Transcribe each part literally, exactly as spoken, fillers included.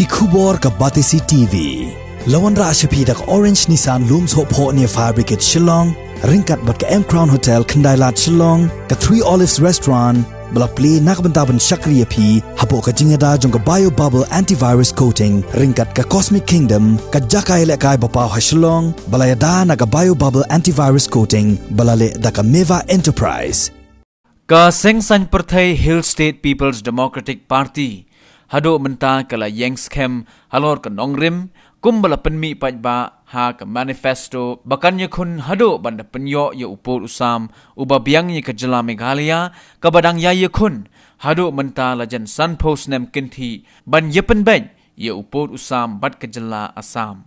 Ki khubor ka Batesi T V. La wanrah sha phi da ka Orange Nissan Lum Sohphoh near Fire Brigade Shillong, ryngkat bad ka M Crown Hotel Khyndailad Shillong, ka Three Olives Restaurant, ba la plie na ka bynta ban shakri ïa phi hapoh ka jingïada jong ka Bio Bubble Antivirus Coating, ryngkat ka Cosmic Kingdom, ka jaka ïalehkai ba paw ha Shillong, ba la ïada na ka Bio Bubble Antivirus Coating, ba la leh da ka Meva Enterprise. Ka Seng Saiñ Pyrthei Hill State People's Democratic Party haduh mynta ka la ïeng skhem halor ka nongrim, kumba la pynmih paidbah ha ka manifesto ba kan ïakhun haduh ban da pynïoh ïa u pud u sam uba biang ïa ka jylla Meghalaya, kaba dang ïai ïakhun haduh mynta la jan sanphew snem kynthih ban ïa pynbeit ïa u pud u sam bad ka jylla Assam.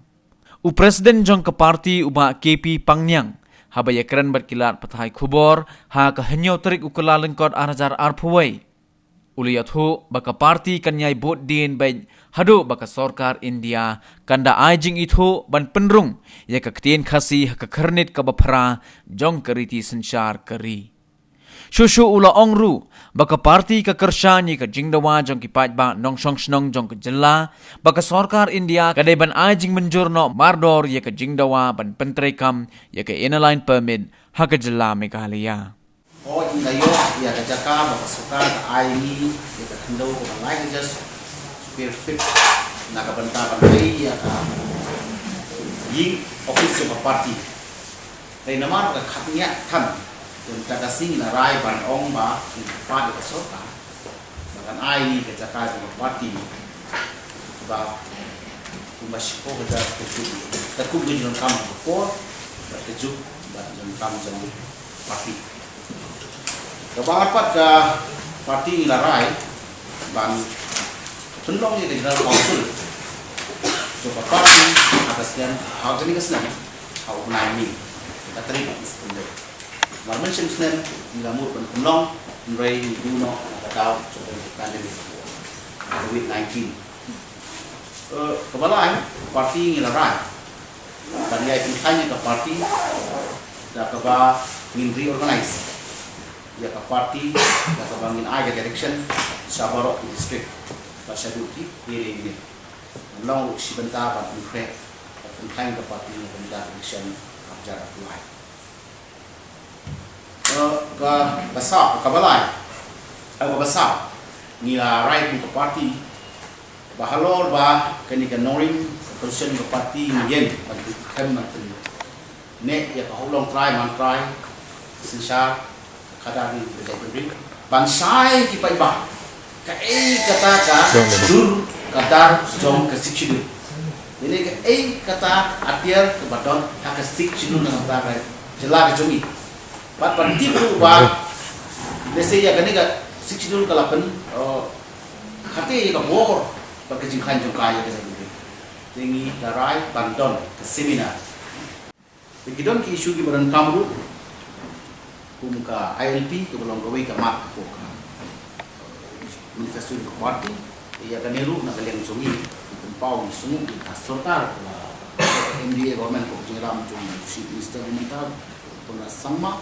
U President jong ka party, u Bah K P Pangniang, haba ïakren bad ki lad pathai khubor ha ka hynñiew tarik u Kyllalyngkot ar hajar arphew wei, u la ïathuh ba ka party kan ïai bud dien beit haduh ba ka sorkar India kan da ai jingithuh ban pynrung ïa ka ktien Khasi ha ka khyrnit kaba phra jong ka riti synshar ka ri. Shuh shuh u la ong ruh ba ka party ka kyrshan ïa ka jingdawa jong ki paidbah nongshong shnong jong ka jylla, ba ka sorkar India ka dei ban ai jingmynjur noh mardor ïa ka jingdawa ban pyntreikam ïa ka Inner Line Permit ha ka jylla Meghalaya. Hooid, ngi la ïoh ïa ka jaka ba ka sorkar ka ai ngi ïa ka khyndew kaba lai hajar square feet na ka bynta ban leh ïa ka ïing office jong ka party. Dei namar ka khapngiah than, te mynta ka sngi ngi la rai ban ong ba ngi kyrpad ïa ka sorkar ba kan ai ngi ka jaka jong ka party ba kumba shiphew hajar square feet, ka kum ka jingdonkam ka por bad ka juk bad jingdonkam jong ka party. Kaba ar pat, ka party ngi la rai ban pynlong ïa ka General Council jong ka party ha ka snem, ha kane ka snem, ha u bnai May, ka tarik ba ngi sngewthuh. Namar mynshem snem ngi la mut ban pynlong, hynrei ngi duh noh na ka daw jong ka pandemic COVID nineteen. Eh, kaba lai, party ngi la rai ban ïai pynkhlaiñ ïa ka party da kaba ngin reorganize ïa ka party da kaba ngin ai ka direction sha baroh ki district bad shaduh ki area unit. Ban long ruh shi bynta ban pynkhreh bad pynkhlaiñ ka party na ka bynta election arhajar arphew lai. Eh, ka, ka saw, kaba lai, eh, kaba saw, ngi la rai kum ka party ba halor ba kane ka nongrim ka constitution ka party ngi ïeng ban pynkhraw ban pynneh ïa ka hok longtrai mantrai, synshar, ka khadar ri ka jaitbynriew, ban shai ki paidbah kaei kata ka dur ka dar jong ka Sixth Schedule. Lane kaei kata atiar kaba don ha ka Sixth Schedule na ka bynta ka jylla ka jong ngi. Bad ban tip ruh ba lehse ïa kane ka Sixth Schedule ka la pyn, eh, khatei ïa ka bor bad ka jingkhlaiñ jong ka ïa ka jaitbynriew. Te ngi la rai ban don ka seminar. Te ki don ki issue kiba donkam ruh, kum ka I L P, kaba long kawei ka mat hapoh ka, eh, manifesto ka party. Ïa kane ruh na ka liang jong ngi, ngi pynpaw, ngi sngew ïa ka sorkar, ka M D A government, ka jingïalam jong u Chief Minister mynta, Conrad Sangma.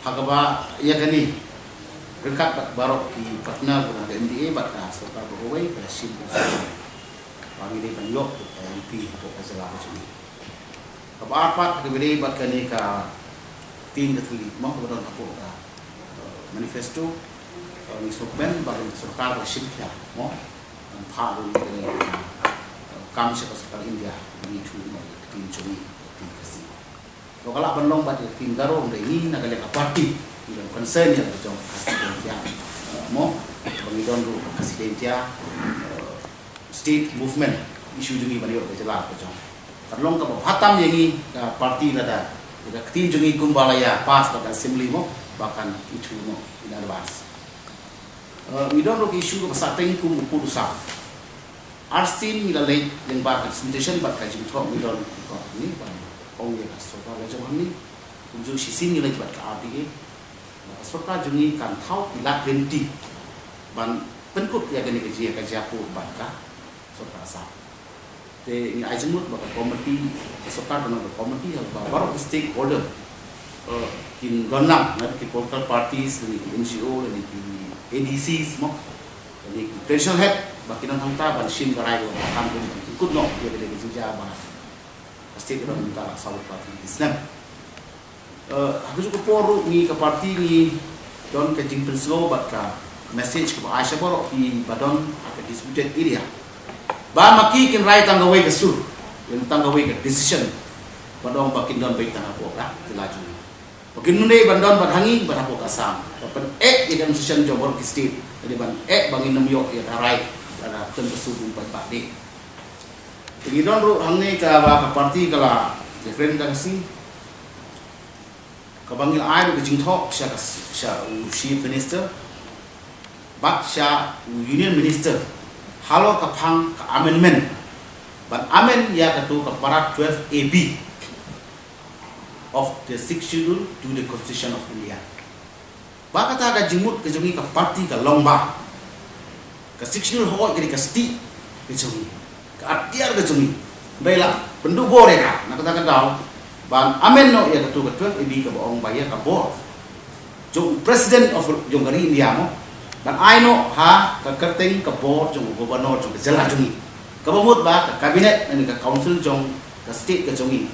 Ha kaba ïa kane, ryngkat bad baroh ki partner, ka M D A bad ka sorkar ba kawei, ka la shim ka sorkar ba ngi dei ban ïoh ka I L P hapoh ka jylla ka jong ngi. Kaba ar pat, kaba dei bad kane ka ktien ka thylliej mo kaba don hapoh ka, eh, manifesto, eh, ngi sngewkmen ba ka sorkar ka shim khia mo, ban phah ruh ïa kane ka, eh, kam sha ka sorkar India, ngi ithuh mo ïa ka ktien jong ngi, ka ktien Khasi. Ba ka lah ban long bad ïa ka ktien Garo, hynrei ngi na ka liang ka party ngi don concern ïa ka jong ka Khasi Jaiñtia, eh, mo, ba ngi don ruh ka Khasi Jaiñtia, eh, state movement, issue jong ngi ban ïoh ka jylla ka jong. Kan long kaba bha tam ïa ngi ka party lada ïa ka ktien jong ngi kumba la ïa pass da ka assembly mo, ba kan ithuh mo in advance. Eh, ngi don ruh ka issue kaba sah teng kum u pud u sam. Arsien ngi la leit lyngba ka disputation bad ka jingthoh, ngi don ka ni ban ong ïa ka sorkar ka jong ngi. Kumjuh shisien ngi leit bad ka R T A. Bad ka sorkar jong ngi kan thaw ki lad lynti ban pynkup ïa kane ka jia, ka jia pud bad ka sorkar Assam. Te ngi ai jingmut ba ka committee, ka sorkar ka long ka committee ha kaba baroh ki stakeholder, eh, kin don lang, na ki political parties, lane ki N G O, lane ki A D Cs mo, lane ki traditional head, Ba kin don hangta ban shim ka rai ka ba tam kum ban kut noh ïa ka dei ka jingjia ba ka state ka don hangta la saw ka party ki snem. Eh, ha kajuh ka por ruh ngi ka party ngi don ka jingpynsngew bad ka message ka ba ai sha baroh ki ba don ha ka disputed area. Ba ma ki kin rai tang kawei ka sur, kin tang kawei ka decision. Ba don ba kin don beit tang hapoh ka jylla jong ngi. Ba kin mynne ban don bad ha ngi bad hapoh ka Assam. Ba pyneh ïa ka decision jong baroh ki state. Lane ban eh ba ngin ym ïoh ïa ka rai. Lada pynbsu bun pat ba dei. Te ngi don ruh hangne ka ba ka party ka la declare ka si. Ka ba ngi la ai ruh ka jingthoh sha ka, sha u Chief Minister bad sha u Union Minister halor ka phang ka amendment ban amend ïa katu ka para twelve A B of the Sixth Schedule to the Constitution of India. Ba kata ka jingmut ka jong ngi ka party ka long ba ka Sixth Schedule hooid ka dei ka stieh ka jong ngi, ka atiar ka jong ngi. Hynrei la pynduh bor ïa ka na kata ka daw ban amend noh ïa katu ka twelve A B ka ba ong ba ïa ka bor jong u President of, jong ka ri India mo, ban ai noh ha ka kyrteng ka bor jong u Governor jong ka jylla jong ngi. Ka ba mut ba ka cabinet lane ka council jong ka state ka jong ngi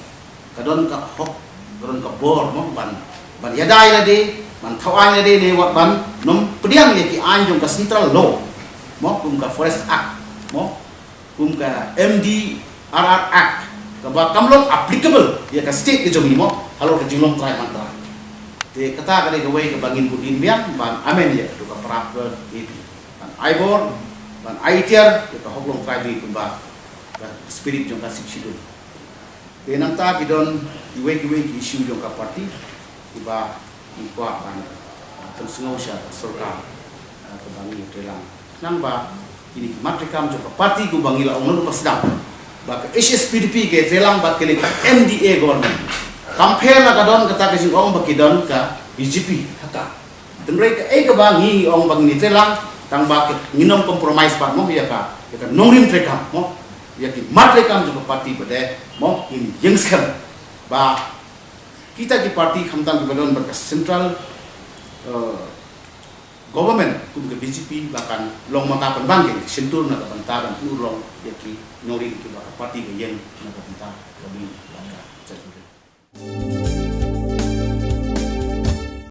ka don ka hok, ka don ka bor mo ban, ban ïada ïa lade, ban thaw aiñ ïa lade ne wat ban nym pdiang ïa ki aiñ jong ka central law mo, kum ka Forest Act mo, kum ka M D R R Act, ka ba kam long applicable ïa ka state ka jong ngi mo halor ka jinglong trai ban trai. Te kata ka dei kawei ka ba ngin bud dien biang ban amend ïa katu ka para twelve A B ban ai bor, ban ai tiar ïa ka hok long trai jong ngi kumba ka spirit jong ka Sixth Schedule. Te nangta ki don kiwei kiwei ki issue jong ka party ki ba ngi kwah ban, ah, pynsngew sha ka sorkar, ah, ka ba ngi trei lang. Khnang ba kine ki mat treikam jong ka party kumba ngi la ong naduh ba sdang ba ka H S P D P ka trei lang bad kane ka M D A government. Compare la ka don kata ka jingong ba ki don ka B J P ha ka. Hynrei kaei ka ba ngi ong ba ngi trei lang tang ba ka ngin ym compromise pat mo ïa ka, ïa ka nongrim treikam mo, ïa ki mat treikam jong ka party pat de mo, ngin ïeng skhem ba kita ki party khamtam ki ba don bad ka central, eh, government kum ka B J P ba kan long mynta pynban ki shyntur na ka bynta ban pynurlong ïa ki nongrim ki ba ka party ka ïeng na ka bynta ka ri bad ka jaitbynriew.